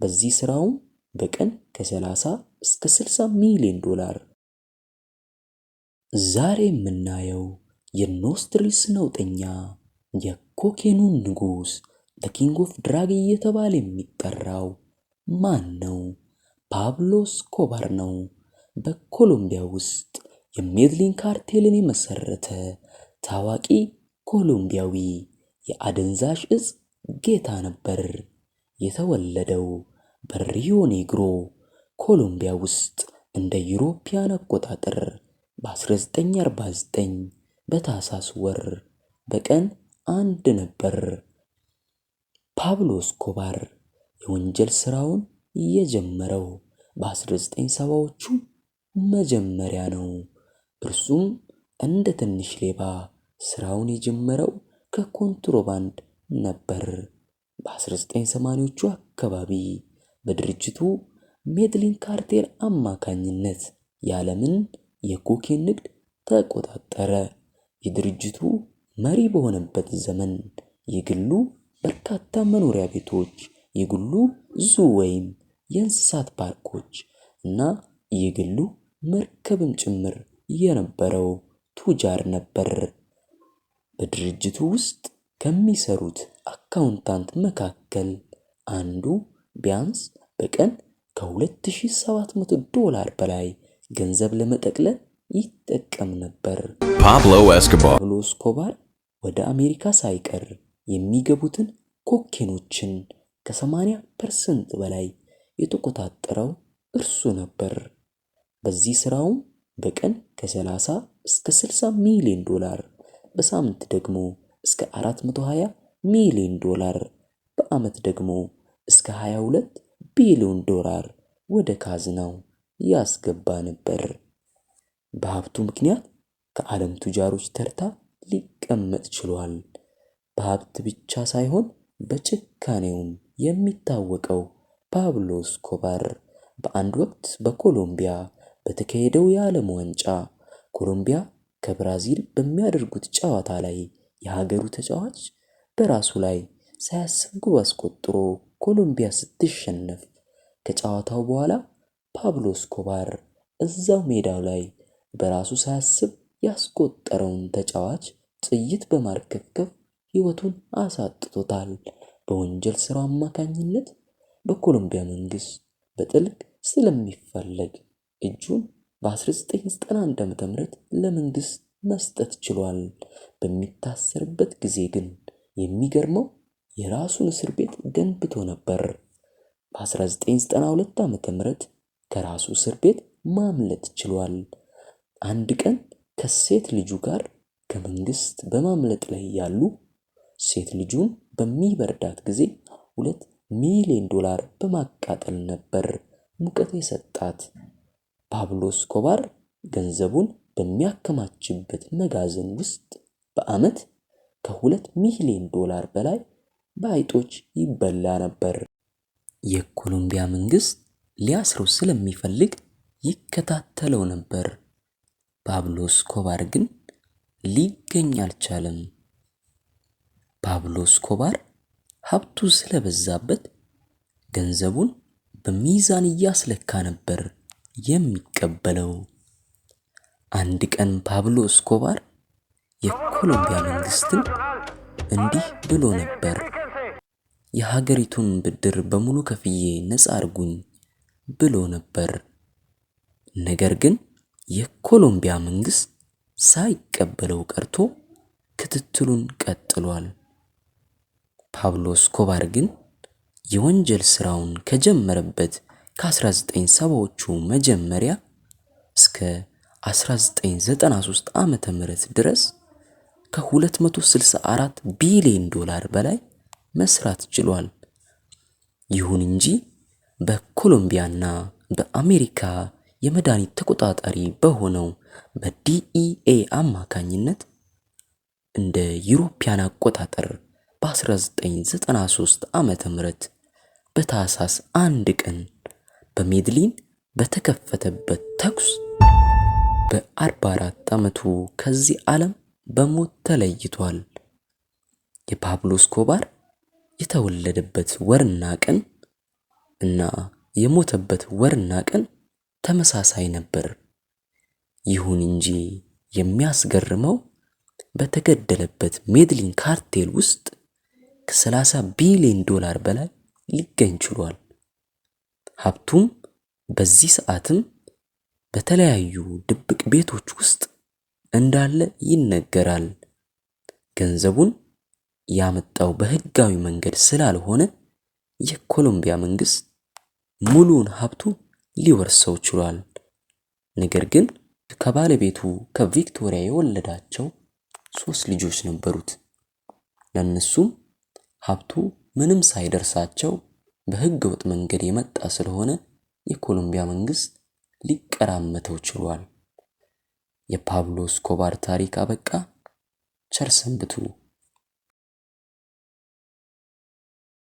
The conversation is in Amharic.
በዚህ ስራውም በቀን ከ30 እስከ 60 ሚሊዮን ዶላር። ዛሬ የምናየው የኖስትሪስ ነውጠኛ፣ የኮኬኑን ንጉስ፣ the king of drug እየተባለ የሚጠራው ማን ነው? ፓብሎ ስኮባር ነው። በኮሎምቢያ ውስጥ የሜድሊን ካርቴልን የመሰረተ ታዋቂ ኮሎምቢያዊ የአደንዛዥ እጽ ጌታ ነበር። የተወለደው በሪዮ ኔግሮ ኮሎምቢያ ውስጥ እንደ ዩሮፒያን አቆጣጠር በ1949 በታህሳስ ወር በቀን 1 ነበር። ፓብሎ ስኮባር የወንጀል ስራውን የጀመረው በ1970ዎቹ መጀመሪያ ነው። እርሱም እንደ ትንሽ ሌባ ስራውን የጀመረው ከኮንትሮባንድ ነበር። በ1980ዎቹ አካባቢ በድርጅቱ ሜድሊን ካርቴል አማካኝነት የዓለምን የኮኬን ንግድ ተቆጣጠረ። የድርጅቱ መሪ በሆነበት ዘመን የግሉ በርካታ መኖሪያ ቤቶች፣ የግሉ zoo ወይም የእንስሳት ፓርኮች እና የግሉ መርከብም ጭምር የነበረው ቱጃር ነበር። በድርጅቱ ውስጥ ከሚሰሩት accountant መካከል አንዱ ቢያንስ በቀን ከ2700 ዶላር በላይ ገንዘብ ለመጠቅለል ይጠቀም ነበር። Pablo Escobar. ፓብሎ ስኮባር ወደ አሜሪካ ሳይቀር የሚገቡትን ኮኬኖችን ከ80% በላይ የተቆጣጠረው እርሱ ነበር። በዚህ ስራውም በቀን ከ30 እስከ 60 ሚሊዮን ዶላር፣ በሳምንት ደግሞ እስከ 420 ሚሊዮን ዶላር፣ በአመት ደግሞ እስከ 22 ቢሊዮን ዶላር ወደ ካዝናው ያስገባ ነበር። በሀብቱ ምክንያት ከዓለም ቱጃሮች ተርታ ሊቀመጥ ችሏል። በሀብት ብቻ ሳይሆን በጭካኔውም የሚታወቀው ፓብሎ ስኮባር በአንድ ወቅት በኮሎምቢያ በተካሄደው የዓለም ዋንጫ ኮሎምቢያ ከብራዚል በሚያደርጉት ጨዋታ ላይ የሀገሩ ተጫዋች በራሱ ላይ ሳያስብ ግብ አስቆጥሮ ኮሎምቢያ ስትሸነፍ፣ ከጨዋታው በኋላ ፓብሎ ስኮባር እዛው ሜዳው ላይ በራሱ ሳያስብ ያስቆጠረውን ተጫዋች ጥይት በማርከፍከፍ ሕይወቱን አሳጥቶታል። በወንጀል ስራው አማካኝነት በኮሎምቢያ መንግስት በጥልቅ ስለሚፈለግ እጁን በ1991 ዓ.ም ለመንግስት መስጠት ችሏል። በሚታሰርበት ጊዜ ግን የሚገርመው የራሱን እስር ቤት ገንብቶ ነበር። በ1992 ዓ.ም ከራሱ እስር ቤት ማምለጥ ችሏል። አንድ ቀን ከሴት ልጁ ጋር ከመንግስት በማምለጥ ላይ ያሉ ሴት ልጁን በሚበርዳት ጊዜ 2 ሚሊዮን ዶላር በማቃጠል ነበር ሙቀት የሰጣት። ፓብሎ ስኮባር ገንዘቡን በሚያከማችበት መጋዘን ውስጥ በአመት ከ2 ሚሊዮን ዶላር በላይ በአይጦች ይበላ ነበር። የኮሎምቢያ መንግስት ሊያስረው ስለሚፈልግ ይከታተለው ነበር። ፓብሎ ስኮባር ግን ሊገኝ አልቻለም። ፓብሎ ስኮባር ሀብቱ ስለበዛበት ገንዘቡን በሚዛን እያስለካ ነበር የሚቀበለው። አንድ ቀን ፓብሎ ስኮባር የኮሎምቢያ መንግስትን እንዲህ ብሎ ነበር። የሀገሪቱን ብድር በሙሉ ከፍዬ ነፃ አርጉኝ ብሎ ነበር። ነገር ግን የኮሎምቢያ መንግስት ሳይቀበለው ቀርቶ ክትትሉን ቀጥሏል። ፓብሎ ስኮባር ግን የወንጀል ስራውን ከጀመረበት ከ1970ዎቹ መጀመሪያ እስከ 1993 ዓመተ ምህረት ድረስ ከ264 ቢሊዮን ዶላር በላይ መስራት ችሏል። ይሁን እንጂ በኮሎምቢያና በአሜሪካ የመድኃኒት ተቆጣጣሪ በሆነው በ DEA አማካኝነት እንደ ዩሮፒያን አቆጣጠር በ1993 ዓመተ ምህረት በታህሳስ 1 ቀን በሜድሊን በተከፈተበት ተኩስ በ44 ዓመቱ ከዚህ ዓለም በሞት ተለይቷል። የፓብሎ ስኮባር የተወለደበት ወርና ቀን እና የሞተበት ወርና ቀን ተመሳሳይ ነበር። ይሁን እንጂ የሚያስገርመው በተገደለበት ሜድሊን ካርቴል ውስጥ ከ30 ቢሊዮን ዶላር በላይ ሊገኝ ችሏል። ሀብቱም በዚህ ሰዓትም በተለያዩ ድብቅ ቤቶች ውስጥ እንዳለ ይነገራል። ገንዘቡን ያመጣው በህጋዊ መንገድ ስላልሆነ የኮሎምቢያ መንግስት ሙሉውን ሀብቱ ሊወርሰው ችሏል። ነገር ግን ከባለቤቱ ከቪክቶሪያ የወለዳቸው 3 ልጆች ነበሩት። ለእነሱም ሀብቱ ምንም ሳይደርሳቸው በህገ ወጥ መንገድ የመጣ ስለሆነ የኮሎምቢያ መንግስት ሊቀራመተው ችሏል። የፓብሎ እስኮባር ታሪክ አበቃ። ቸር ሰንብቱ።